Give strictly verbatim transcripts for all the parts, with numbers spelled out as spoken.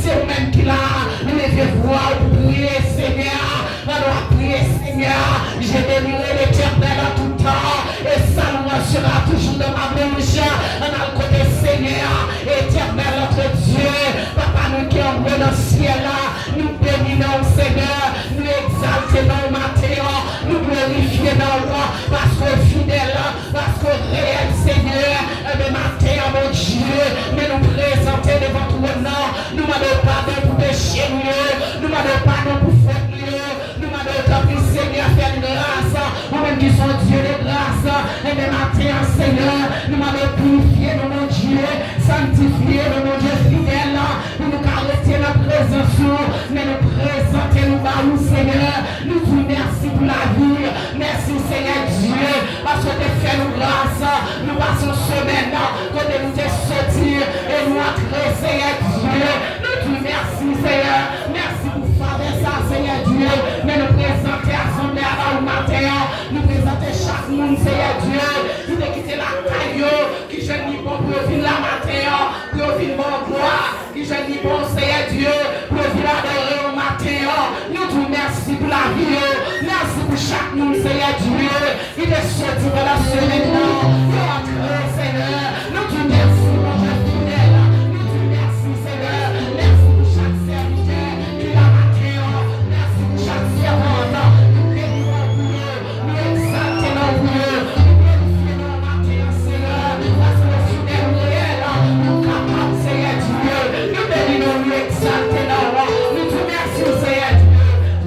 Se ou menm ki la, leve vwa w pou priye Senyè a. Pandan w ap priye Senyè a, je bénirai l'Éternel en tout temps, et sa louange sera toujours dans ma bouche. Ann al kote Senyè a, Etènèl notre Dieu, Papa nou ki anwo nan syèl la, nou beni non w Senyè, nou egzalte non w maten an, nou glorifye non w, paske w fidèl, paske w reyèl Senyè. Enben maten an Bondye, men nou prezante devan twòn nan, nou mande w padon pou peche nou yo, nou mande w padon pou fòt nou yo, nou mande w tanpri Senyè fè n gras, ou menm ki se yon Dye de gras. Enben maten an Senyè, nou mande w pirifye nou Bondye, sanktifye nou Bondye fidèl, pou nou ka rete nan prezans ou, men nou prezante nou ba ou Senyè, nou di w mèsi pou lavi, mèsi Senyè Dye, paske w te fè nou gras, nou pase yon semèn kote nou te soti e nou antre Senyè Dye, nou di w mèsi Senyè, mèsi pou favè sa Senyè Dye, men nou prezante asanble a ba ou maten an, nou prezante chak moun Senyè Dye, ki te kite lakay yo, ki jwenn li bon pou yo vin la maten an, pou yo vin ba w glwa, ki jwenn li bon Senyè Dye, pou yo vin adore w maten an. Nou di w mèsi pou lavi yo, mèsi pou chak moun Senyè Dye, ki te soti pandan semèn nan, yo antre Senyè. Nou di w mèsi Bondye fidèl, nou di w mèsi Senyè, mèsi pou chak sèvitè ki la maten an, mèsi pou chak sèvant, nou beni non w pou yo. Nou egzalte non w pou yo. Nou glorifye non w maten an, Senyè, paske w fidèl, ou reyèl, ou kapab, Senyè Dye. Nou beni non w, nou egzalte non w. Nou di w mèsi, Senyè Dye.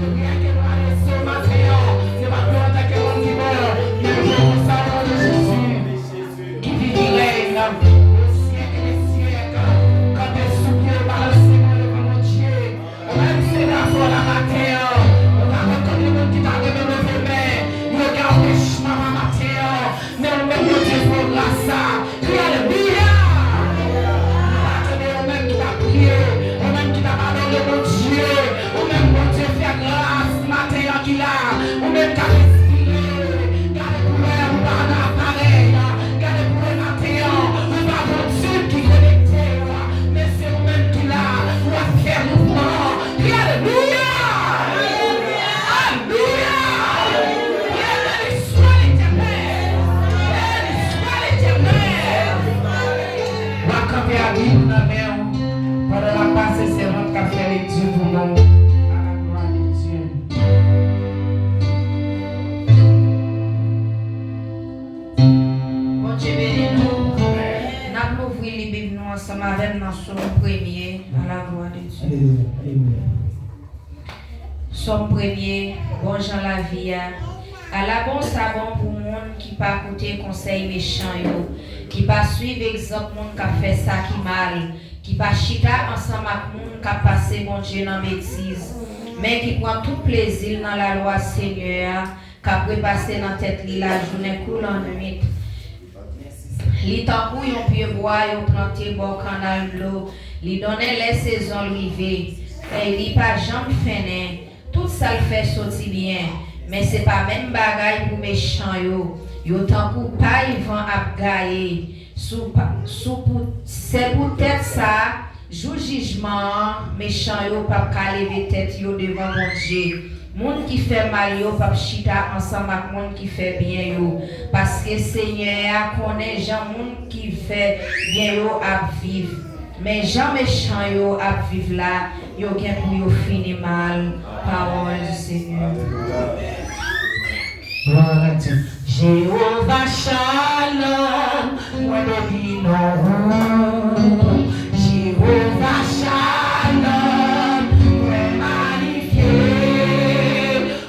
Priyè ke nou adrese w maten an, se pa pou antanke moun ki bon, men nou fè konsa o non de Jezi, ki viv, ki règne au siècle des siècles. Kanpe sou pye w, balanse men w devan Bondye. Ou menm se bravo la maten an. Ou pa konn konbyen moun ki ta renmen leve men yo, gen anpechman la maten an. Men ou menm Bondye fè w gras sa. Kriye alelouya. Nou pa tande ou menm ki t ap priye, ou menm ki t ap adore Bondye. Ou menm Bondye fè gras maten an ki la. Ou menm k ap respire. Gade pou wè ou pa nan aparèy. Gade pou wè maten an. Ou pa gon tib ki konekte yo. Men se ou menm ki la, w ap fè mouvman an. Kriye alelouya! Alelouya! Kriye béni soit l'Éternel! Béni soit l'Éternel! W ap kanpe ak Bib nan men w pandan n ap pase sèvant k ap fè lekti pou nou. A la glwa de Dye. Bondye beni nou. N ap louvri li Bib nou ansanm avè m nan Sòm premye, a la glwa de Dye. Alelouya. Amen. Sòm premye, bon jan lavi a. Ala bon sa bon pou moun ki pa koute konsèy mechan yo, ki pa swiv egzanp moun k ap fè sa ki mal, ki pa chita ansanm ak moun k ap pase Bondye nan betiz, men ki pran tout plezi l nan lalwa Senyè a, k ap repase nan tèt li lajounen kou lannwit. Li tankou yon pyebwa yo plante bò kannal dlo, li donnen lè sezon l rive, fèy li pa janm fennen, tout sa l fè soti byen. Men se pa menm bagay pou mechan yo, yo tankou pay van ap gaye. Sou pa, sou pou, se poutèt sa, jou jijman an, mechan yo p ap ka leve tèt yo devan Bondye. Moun ki fè mal yo p ap chita ansanm ak moun ki fè byen yo, paske Senyè a konnen jan moun ki fè byen yo ap viv. Men jan mechan yo ap viv la, yo gen pou yo fini mal. Parole du Seigneur. Gloire à Dieu. Jewova Shalom, mwen beni non ou. Jewova Shalom, mwen manifye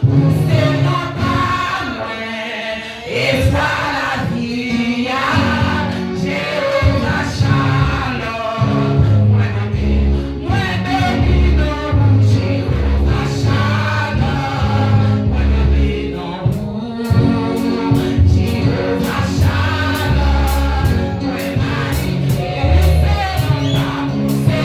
ou se non pa mwen. Espwa lavi a, Jewova Shalom. Mwen beni, mwen beni non ou, Jewova Shalom. Mwen beni non ou, Jewova Shalom. Mwen manifye, se non pa mwen, se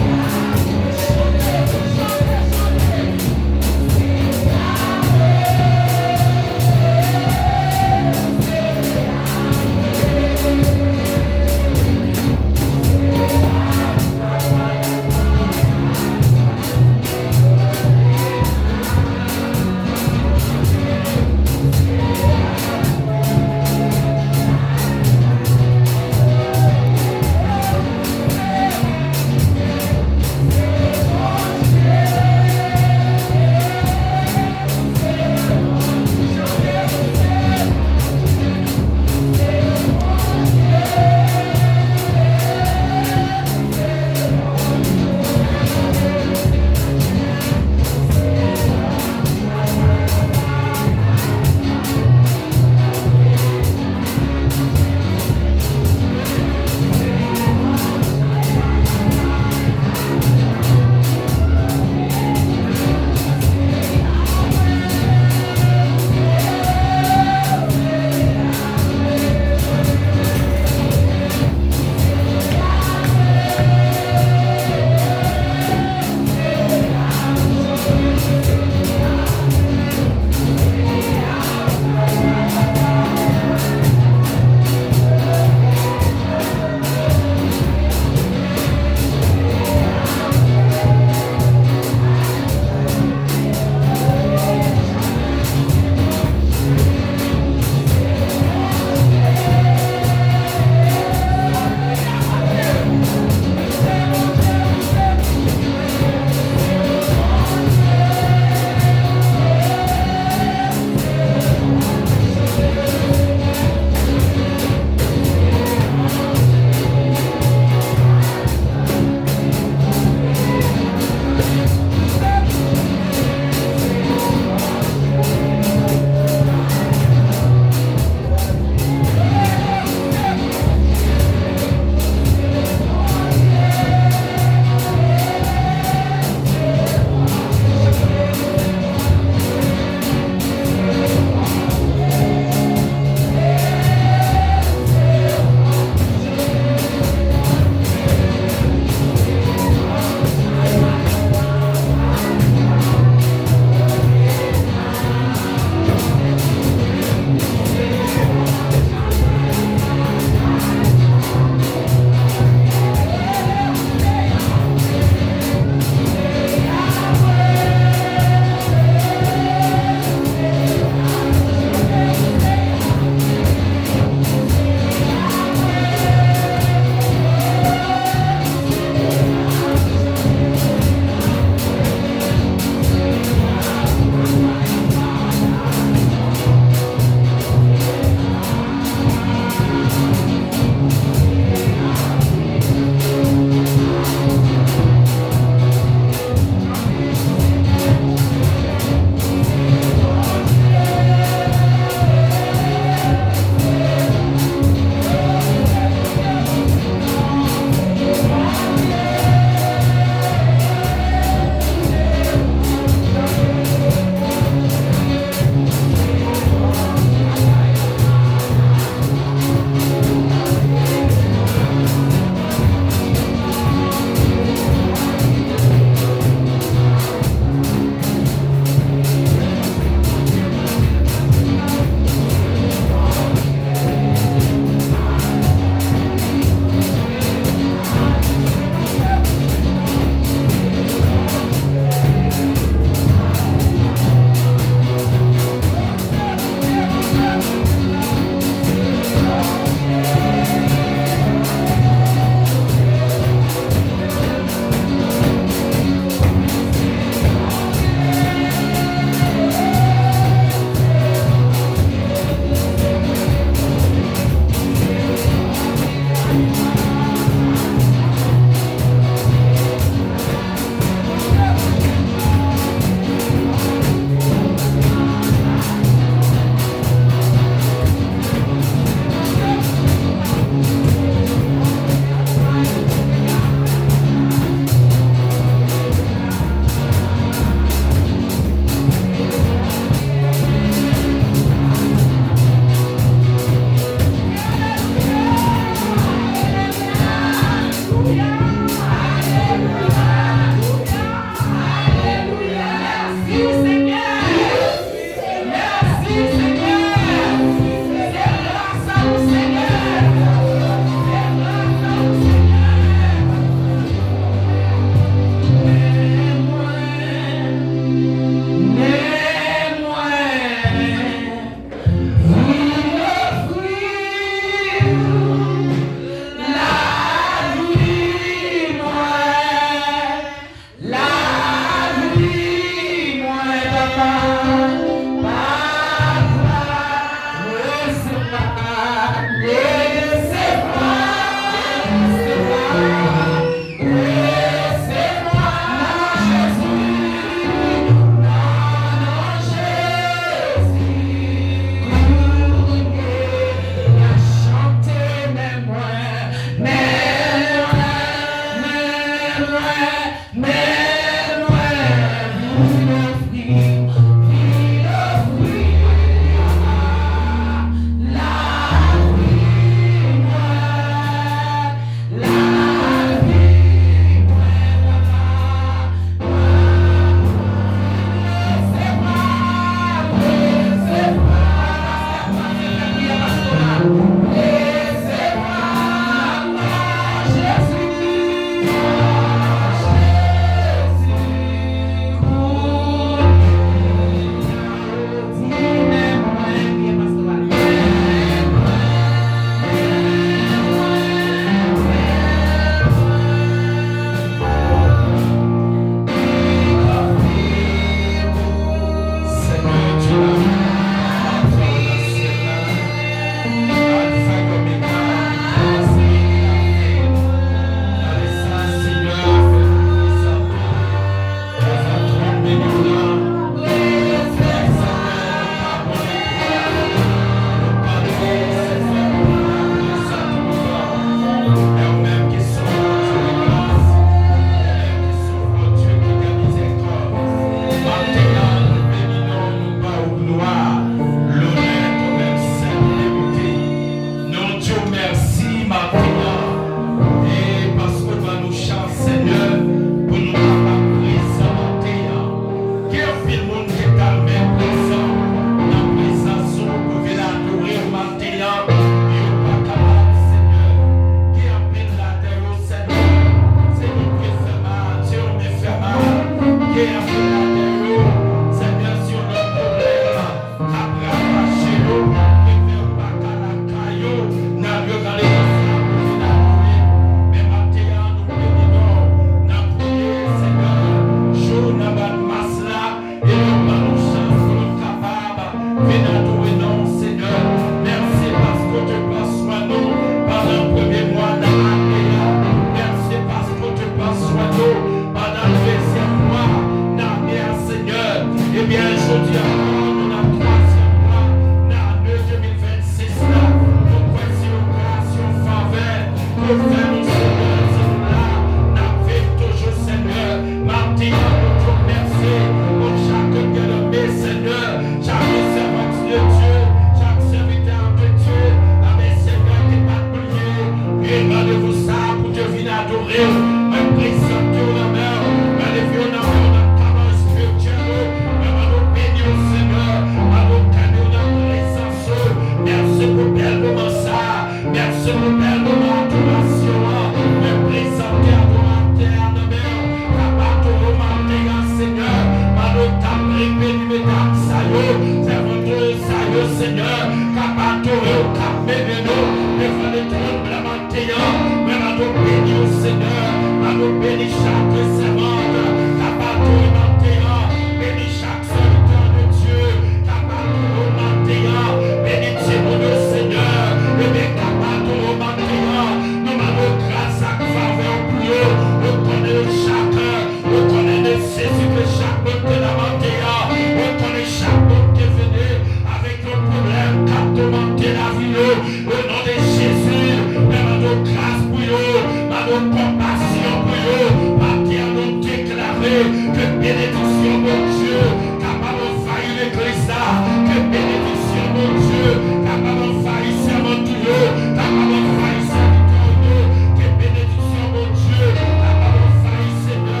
Benediksyon Bondye kapab anvayi sèvant ou yo, kapab anvayi sèvitè w yo. Ke benediksyon Bondye kapab anvayi, Senyè,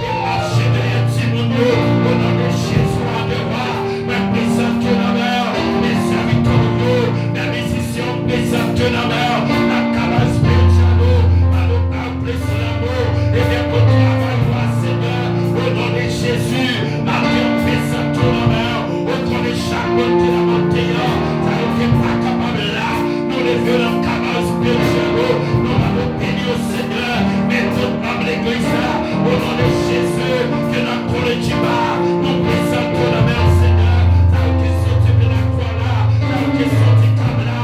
e mache dèyè timoun yo. O non de Jezi, Wadèwa, mwen prezante nan men w men sèvitè w yo, men mizisyen w, prezante nan men w nan kaba espirityèl ou. Ba nou plis lanmou, ebyen, pou travay ou a, Senyè. O non de Jezi, maten, prezante w nan men w. Ou konnen chak moun ki la maten an, sa yo ki pa kapab la, nou leve nan kaba espirityèl ou, nou ba nou beni yo, Senyè. Men tout manm legliz la, o non de Jezi, ke nan Koulitiba, nou prezante w nan men w, Senyè. Sa yo ki soti Penakwa la, sa yo ki soti Kab la,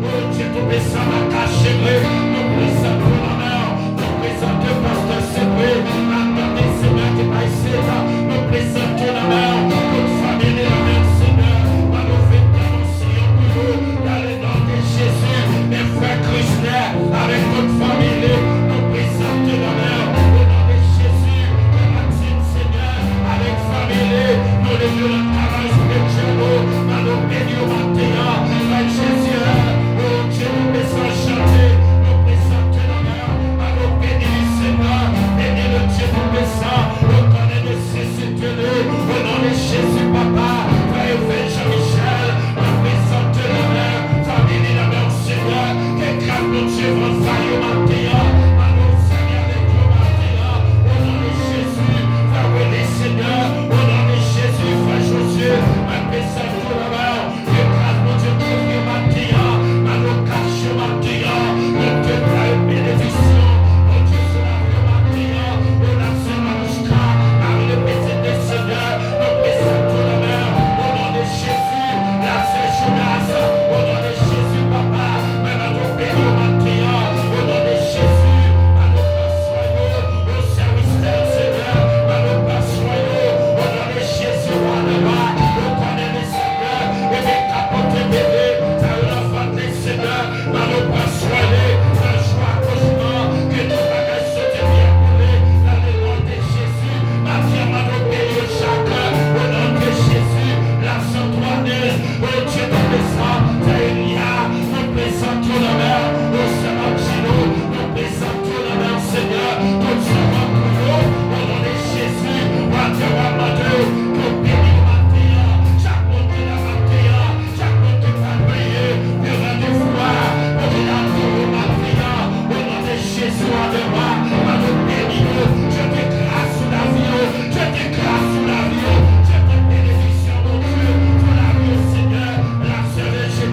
Bondye Toupisan, pa kache, nou prezante w nan men w. Nou prezante pastè Sepe, madanm li, Senyè, ki pa isit. Nou prezante w nan men w. Tout fanmi li nan men w, Senyè. Ban nou viktwa, Senyè, pou yo. Nan le non de Jezi, men frè Krisnè avèk tout fanmi li, nou prezante nan men w. O non de Jezi, frè Maxime, Senyè, avèk fanmi li, nou leve nan travay espirityèl ou, ban nou beni yo maten an. Frè Jezi, o Dye, nou bezwen chante, nou prezante nan men w. Ban nou beni li, Senyè, beni le Dye Toupisan, ou konnen nesesite li. O non de Jezi, papa, frè Evel Jean Michel, nou prezante nan men w, fanmi li nan men w, Senyè. Ke gras Bondye anvayi yo maten an. Ban nou sèvi avèk yo maten an. O non de Jezi, frè Willy, Senyè. O non de Jezi, frè Josue, mwen prezante w nan men w. Ke gras Bondye kouvri yo maten an. Ban nou kache yo maten an. Bondye, bay yo benediksyon. Bondye, sou lavi yo maten an. O n ap sèvi Manouchka, mari li, pitit li, Senyè. Nou prezante w nan men w. O non de Jezi, la sè Jonas, o non de Jezi, papa, mwen mande w beni yo maten an. O non de Jezi, ban nou pran swen yo, o sèvis fè yo, Senyè, ban nou pran swen yo. O non de Jezi, Wadèwa, ou konnen li, Senyè, ebyen, ka pote bebe sa yo nan vant li, Senyè. Ban nou pran swen li nan jou akouchman, ke tout bagay soti byen pou li, nan le non de Jezi. Maten an, mande w beni yo chak, o non de Jezi, la sè Antoinette, Bondye Toupisan, sè Elia, nou prezante yo nan men w, o sè Martino, nou prezante yo nan men w, Senyè, tout sèvant ou yo, o non de Jezi, Wadèwa, mande w pou w beni yo maten an, chak moun ki la maten an, chak moun ki pa bliye pou randevou a, pou vin adore w maten an, o non de Jezi, Wadèwa, ban nou beni yo, jete gras sou lavi yo, jete gras sou lavi yo, jete benediksyon, Bondye, sou lavi yo, Senyè, la sè Rejina,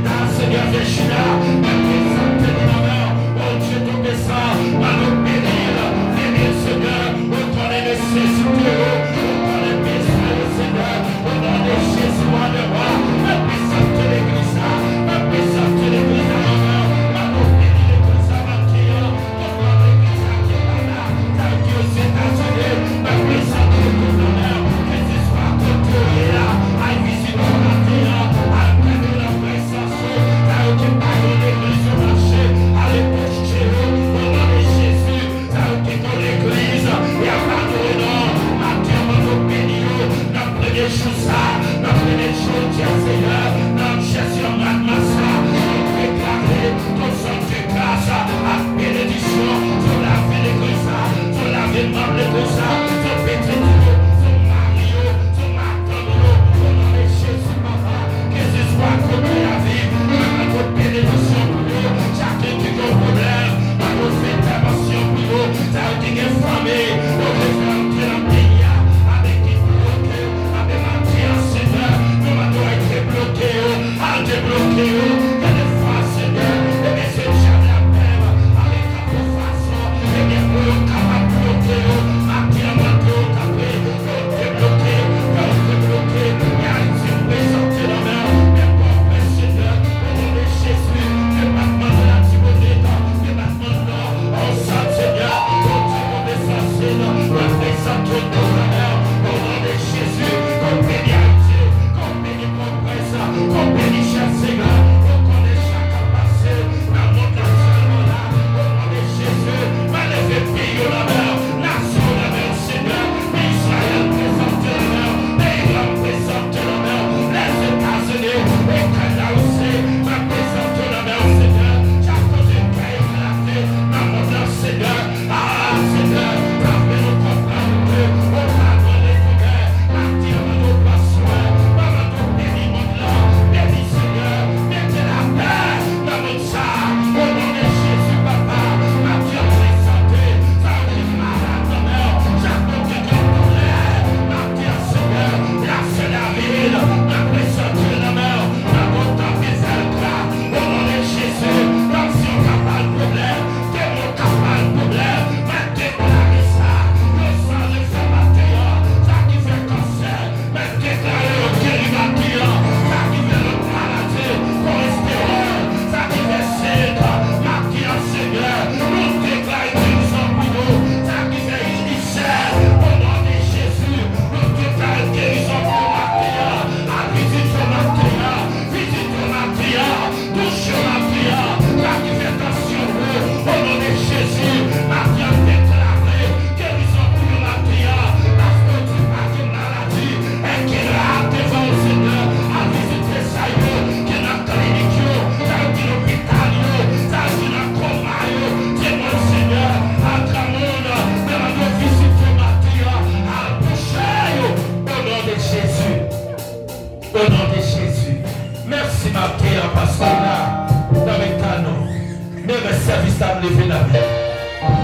Leve lamen.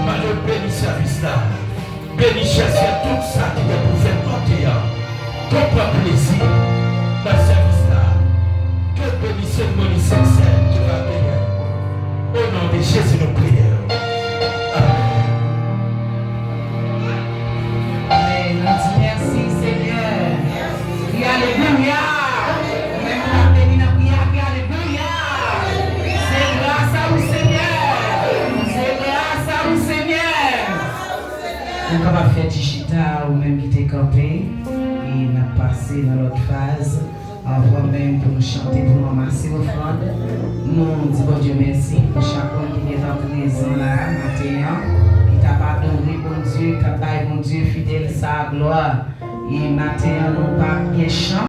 Mande w beni sèvis la. Beni chèz la, tout sa ki gen pou fèt maten an. Ke w pran plezi nan sèvis la. Ke w beni seremoni sèl sèl ki va genyen. O non de Jezi nou priye. Amen. Amen. Nou di mèsi, Senyè. Kri alelouya. Ou menm ou ap beni nan priyè, kri alelouya. Se gras a ou, Senyè. Se gras a ou, Senyè. Nou kapab fè ti chita, ou menm ki te kanpe, e n ap pase nan lòt faz. Anvan menm pou nou chante, pou nou ranmase ofrann, nou di Bondye mèsi pou chak moun ki gentan prezan la maten an, ki t ap adore Bondye, k ap bay Bondye fidèl sa glwa. E maten an, nou pa gen chan.